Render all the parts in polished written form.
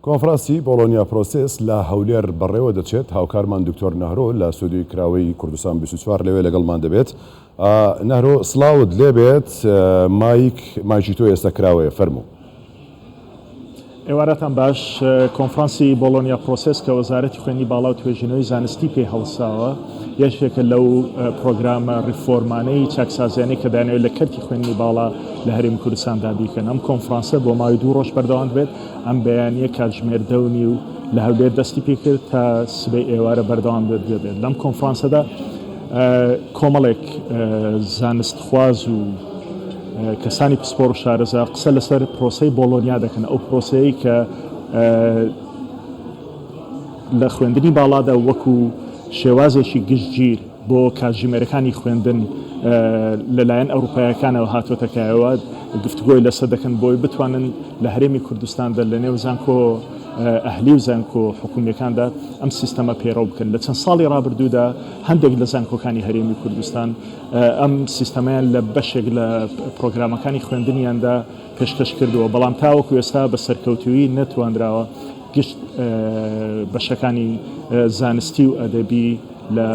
کۆنفرانسی Bologna Process لە هەولێر بەڕێوە دەچێت، هاوکارمان دکتۆر نەهرۆ لە ستۆدیۆی کراوەی کوردستان 24 لەوێ لەگەڵمان دەبێت. نەهرۆ سڵاوت لێبێت، مایک مایکی تۆ ئێستا کراوەیە، فەرموو. ئێوارەتان باش. کۆنفرانسی Bologna Process کە وەزارەتی خوێندنی باڵا و توێژینەوەی زانستی پێی هەڵساوە، یەکێکە لەو پرۆگرامە ڕیفۆرمانەی چاکسازیانەی کە دەیانەوێت لە کەرتی خوێندنی باڵا لە هەرێمی کوردستاندا بیکەن. ئەم کۆنفرانسە بۆ ماوەی دوو ڕۆژ بەردەوام دەبێت. ئەم بەیانییە کاتژمێر دە و نیو لە هەولێر دەستی پێکرد تا سبەی ئێوارە بەردەوام دەبێت. لەم کۆنفرانسەدا کۆمەڵێک زانستخواز و کەسانی پسپۆڕ و شارەزا قسە لەسەر پرۆسەی بۆڵۆنیا دەکەن، ئەو پرۆسەیەی کە لە خوێندنی باڵادا وەکو شێوازێکی گشتگیر بۆ کاتژمێرەکانی خوێندن لەلایەن ئەوروپایەکانەوە هاتووەتە کایەوە، گفتوگۆی لەسەر دەکەن بۆی بتوانن لە هەرێمی کوردستاندا لە نێو زانکۆ ئەهلی و زانکۆ حکومییەکاندا ئەم سیستەمە پەیڕەو بکەن. لە چەند ساڵی ڕابردوودا هەندێک لە زانکۆکانی هەرێمی کوردستان ئەم سیستەمەیان لە بەشێک لە پرۆگرامەکانی خوێندنیاندا پێشکەش کردووە، بەڵام تاوەکو ئێستا بە سەرکەوتوویی نەتوانراوە گشت بەشەکانی زانستی و ئەدەبی لە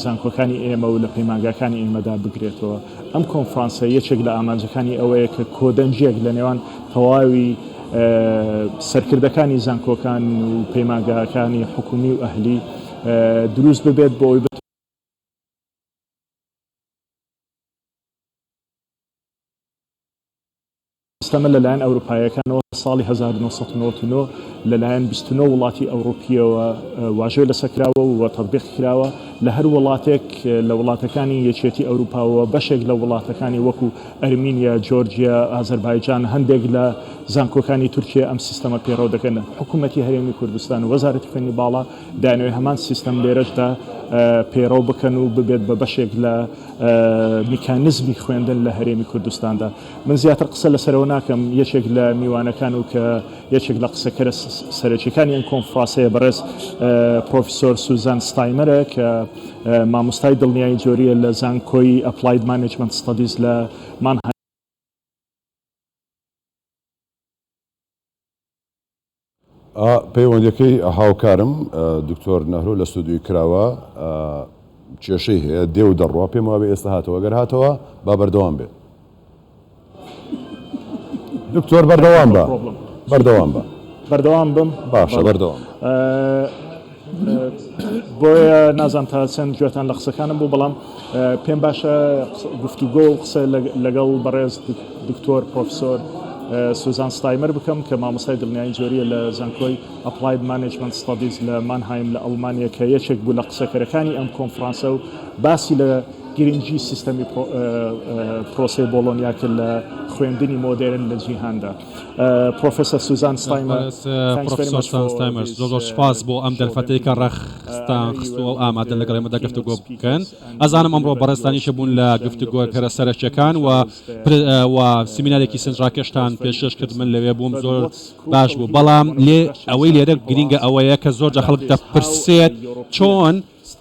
زانکۆکانی ئێمە و لە پەیمانگاکانی ئێمەدا بگرێتەوە. ئەم کۆنفرانسە یەکێک لە ئامانجەکانی ئەوەیە کە کۆدەنگییەک لە نێوان تەواوی سەرکردەکانی زانکۆکان و پەیمانگاکانی حکومی و ئەهلی دروست ببێت بۆ ئەوەی سیستەمە لەلایەن ئەوروپاییەکانەوە ساڵی 1999 لەلایەن 29 وڵاتی ئەوروپییەوە واژۆی لەسەر کراوە و تەتبیق کراوە لە هەر وڵاتێک لە وڵاتەکانی یەکێتی ئەوروپا و بەشێک لە وڵاتەکانی وەکو ئەرمینیا، جۆرجیا، ئازەربایجان، هەندێک لە زانکۆکانی تورکیا ئەم سیستەمە پەیڕەو دەکەن. حکوومەتی هەرێمی کوردستان و وەزارەتی خوێندنی باڵا دەیانەوێت هەمان سیستەم لێرەشدا پەیڕەو بکەن و ببێت بە بەشێک لە میکانیزمی خوێندن لە هەرێمی کوردستاندا. من زیاتر قسە لەسەرەوە ناکەم، یەکێک لە میوانەکان و کە یەکێک لە قسەکەرە سەرەکیەکانی ئەم کۆنفراسەیە بەڕێز پرۆفیسۆر سوزان ستایمەرە کە مامۆستای دڵنیایی جۆریە لە زانکۆی Applied Management Studies لە مانهایم. پەیوەندیەکەی هاوکارم دکتۆر نەهرۆ لە ستۆدیۆی کراوە کێشەی هەیە دێ و دەڕوا پێم وابێ ئێستا هاتەوە گەر هاتەوە با بەردەوام بێت دکتۆر بەردەوام بە بەردەوام بە بەردەوام بم باشە بەردەوام بۆیە نازانم تا چەند گوێتان لە قسەکانم بوو بەڵام پێم باشە گفتوگۆ و قسە لەگەڵ بەڕێز دکتۆر پرۆفسۆر سوزان ستایمەر بکەم کە مامۆستای دڵنیایی جۆریە لە زانکۆی Applied Management Studies لە مانهایم لە ئەڵمانیا کە یەکێک بوو لە قسەکەرەکانی ئەم کۆنفرانسە و باسی لە گرنگی سیستەمی پرۆسەی بۆڵۆنیا کرد لە خوێندنی مۆدێرن لە جیهاندا. پرۆفێسەر سوزان ستایمەر، پرۆفیسۆر سوزان ستایمەر، زۆر زۆر سوپاس بۆ ئەم دەرفەتەی کە ڕێکخستان خستووە و ئامادەن لەگەڵ ئێمەدا گفتوگۆ بکەن. ئەزانم ئەمڕۆ بەڕێزتان یەکێک بوون لە گفتوگۆکەرە سەرەکییەکان و و سیمینارێکی سەرنجڕاکێشتان پێشکێش کرد، من لەوێ بووم، زۆر باش بوو. بەڵام لێ ئەوەی لێرە گرینگە ئەوەیە کە زۆر جار خەڵک دەپرسێت چۆن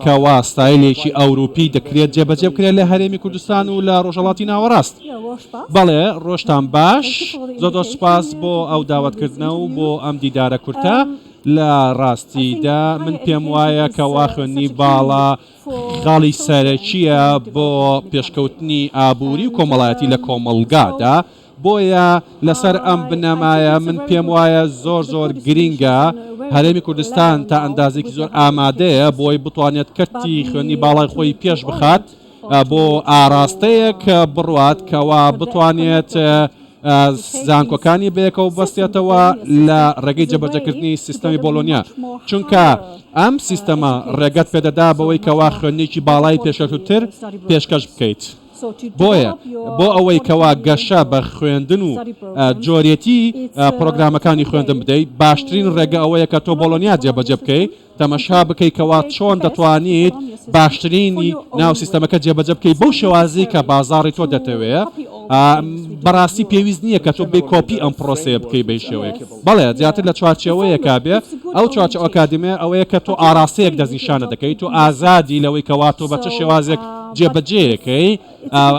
کوا ستایلێکی ئەوروپی دەکرێت جێبەجێ بکرێت لە هەرێمی کوردستان و لە ڕۆژهەڵاتی ناوەڕاست؟ بەڵێ، ڕۆژتان باش. زۆر زۆر سوپاس بۆ ئەو داوەتکردنە و بۆ ئەم دیدارە کورتە. لە ڕاستیدا من پێم وایە کەوا خوێندنی باڵا خاڵی سەرەکییە بۆ پێشکەوتنی ئابووری و کۆمەڵایەتی لە کۆمەڵگادا. بۆیە لەسەر ئەم بنەمایە من پێم وایە زۆر زۆر گرینگە هەرێمی کوردستان تا ئەندازێکی زۆر ئامادەیە بۆی بتوانێت کەرتی خوێندنی باڵای خۆی پێش بخات بۆ ئاراستەیەک بڕوات کەوا بتوانێت زانکۆکانی بەیەکەوە ببەستێتەوە لە ڕێگەی جێبەجێکردنی سیستەمی بۆلۆنیا چونکە ئەم سیستەمە ڕێگەت پێدەدا بەوەی کەوا خوێندنێکی باڵای پێشکەوتووتر پێشکەش بکەیت. بۆیە بۆ ئەوەی کەوا گەشە بە خوێندن و جۆرێتی پرۆگرامەکانی خوێندن بدەیت، باشترین ڕێگە ئەوەیە کە تۆ بۆڵۆنیا جێبەجێ بکەیت، تەمەشا بکەیت کەوا چۆن دەتوانیت باشترینی ناو سیستەمەکە جێبەجێ بکەیت بەو شێوازەی کە بازاڕی تۆ دەتەوێت. بەڕاستی پێویست نییە کە تۆ بێی کۆپی ئەم پرۆسەیە بکەیت بە هیچ شێوەیەک. بەڵێ زیاتر لە چوارچێوەیەکا بێ، ئەو چوارچێوە ئەکادیمییە ئەوەیە کە تۆ ئاراستەیەک دەستنیشانە دەکەیت، تۆ ئازادی لەوەی کەوا تۆ بە چ شێوازێک. جێبەجێیەکەی،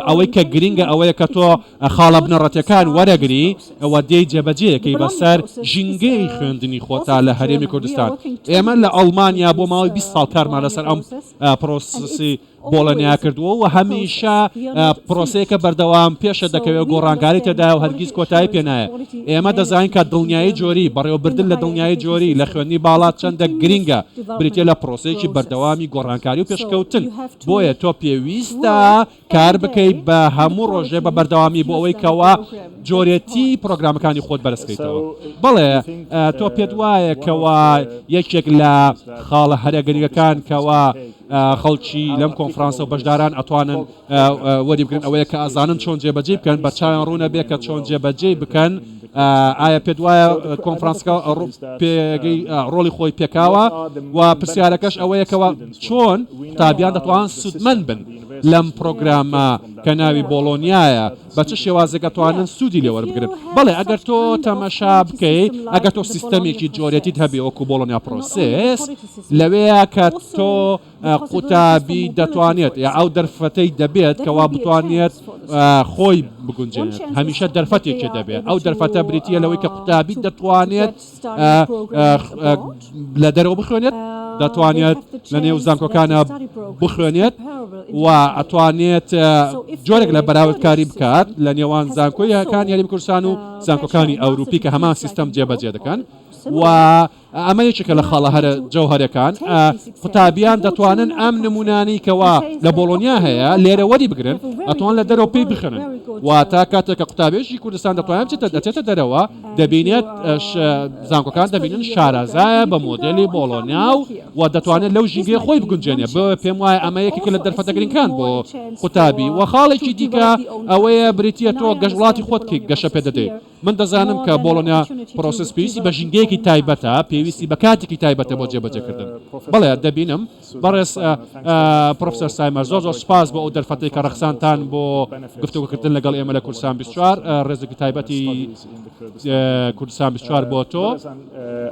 ئەوەی کە گرینگە ئەوەیە کە تۆ خاڵە بنەڕەتیەکان وەرەگری و دێی جێبەجێیەکەی بەسەر ژینگەی خوێندنی خۆتا لە هەرێمی کوردستان. ئێمە لە ئەڵمانیا بۆ ماوەی 20 ساڵ کارمان لەسەر ئەم پرۆسسی بۆڵۆنیا کردووە و هەمیشە پرۆسەیەکە بەردەوام پێشە دەکەوێت و گۆڕانکاری تێدایە و هەرگیز کۆتایی پێ نایە. ئێمە دەزانین کە دڵنیایی جۆری، بەڕێوەبردن لە دڵنیایی جۆری لە خوێندنی باڵا چەندە گرینگە، بریتیە لە پرۆسەیەکی بەردەوامی گۆڕانکاری و پێشکەوتن، بۆیە تۆ پێویستە کار بکەیت بە هەموو ڕۆژێ بە بەردەوامی بۆ ئەوەی کەوا جۆرێتی پرۆگرامەکانی خۆت بەرزکەیتەوە. بەڵێ تۆ پێت وایە کەوا یەکێک لە خاڵە هەرە گرنگەکان کەوا خەڵکی لەم کۆنفرانسە و بەشداران ئەتوانن وەریبگرن ئەوەیە کە ئەزانن چۆن جێبەجێی بکەن، بەرچاویان ڕوونە بێ کە چۆن جێبەجێی بکەن. ئایا پێت وایە کۆنفرانسەکە پێگەی ڕۆڵی خۆی پێکاوە و پرسیارەکەش ئەوەیە کەوا چۆن قوتابیان دەتوان سوودمەند بن لەم پرۆگرامە کە ناوی بۆڵۆنیایە بە چ شێوازێک ئەتوانن سوودی لێ وەربگرن؟ بەڵێ ئەگەر تۆ تەمەشا بکەی ئەگەر تۆ سیستەمێکی جۆرێتیت هەبێ وەکو بۆڵۆنیا پرۆسێس لەوەیە کە تۆ قوتابی دەتوانێت یا ئەو دەرفەتەی دەبێت کەوا بتوانێت خۆی بگونجێنێت هەمیشە دەرفەتێکی دەبێت ئەو دەرفەتە بریتە لەوەی کە قوتابی دەتوانێت لە دەرەوە بخوێنێت دەتوانێت لە نێو زانکۆکانە بخوێنێت و ئەتوانێت جۆرێک لە بەراوردکاری بکات لە نێوان زانکۆیەکان هەرێمی کوردستان و زانکۆکانی ئەوروپی کە هەمان سیستەم جێبەجێ دەکەن و ئەمە یەکێکە لە خاڵە هەرە جەوهەرەکان، قوتابیان دەتوانن ئەم نمونانەی کەوا لە بۆڵۆنیا هەیە لێرە وەری بگرن، ئەتوان لە دەرەوە پێی بخوێنن. واتە کاتێک کە قوتابیەکی کوردستان دەتوانێت بچێتە دەچێتە دەرەوە دەبینێت زانکۆکان دەبینن شارەزایە بە مۆدێلی بۆڵۆنیا و و دەتوانێت لەو ژینگەیە خۆی بگونجێنێ. بۆیە پێم وایە ئەمە یەکێکە لە دەرفەتە گرنگەکان بۆ قوتابی. و خاڵێکی دیکە ئەوەیە بریتییە تۆ گەش وڵاتی خۆت گەشە پێ دەدەیت. من دەزانم کە بۆڵۆنیا پرۆسێس پێویستی بە ژینگەیەکی تایبەتە، پێویستی بە کاتێکی تایبەتە بۆ جێبەجێکردن. بەڵێ، دەبینم. بەڕێز پرۆفیسۆر سایمەر، زۆر زۆر سوپاس بۆ ئەو دەرفەتەی کە ڕەخساندتان بۆ گفتوگۆکردن لەگەڵ ئێمە لە کوردستان 24. ڕێزێکی تایبەتی کوردستان 24 بۆ تۆ.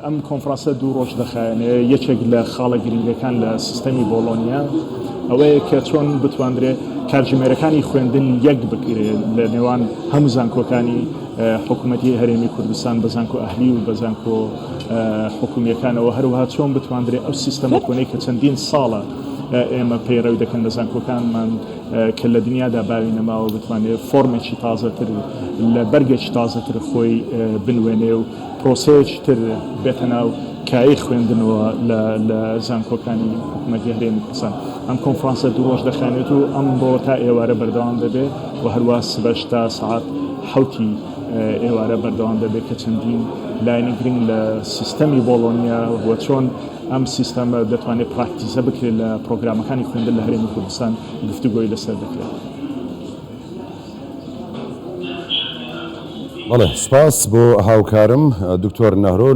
ئەم کۆنفرانسە دوو ڕۆژ دەخایەنێ، یەکێک لە خاڵە گرنگەکان لە سیستەمی بۆڵۆنیا ئەوەیە کە چۆن بتواندرێ کاتژمێرەکانی خوێندن یەک بکرێ لە نێوان هەموو زانکۆکانی حکوومەتی هەرێمی کوردستان بە زانکۆ ئەهلی و بە زانکۆ حکومییەکانەوە، هەروەها چۆن بتواندرێ ئەو سیستەمە کۆنەی کە چەندین ساڵە ئێمە پەیڕەوی دەکەن لە زانکۆکانمان کە لە دنیادا باوی نەماوە بتوانێ فۆرمێکی تازەتر لە بەرگێکی تازەتر خۆی بنوێنێ و پرۆسەیەکی تر بێتە ناو کایەی خوێندنەوە لە لە زانکۆکانی حکوومەتی هەرێمی کوردستان. ئەم کۆنفرانسە دوو ڕۆژ دەخایەنێت و ئەمڕۆ تا ئێوارە بەردەوام دەبێت و هەروا سبەش تا سەعات حەوتی ئێوارە بەردەوام دەبێت کە چەندین لایەنی گرنگ لە سیستەمی بۆڵۆنیا و چۆن ئەم سیستەمە دەتوانێت پراکتیزە بکرێت لە پرۆگرامەکانی خوێندن لە هەرێمی کوردستان گفتوگۆی لەسەر دەکرێت. بەڵێ سوپاس بۆ هاوکارم دکتۆر نەهرۆ.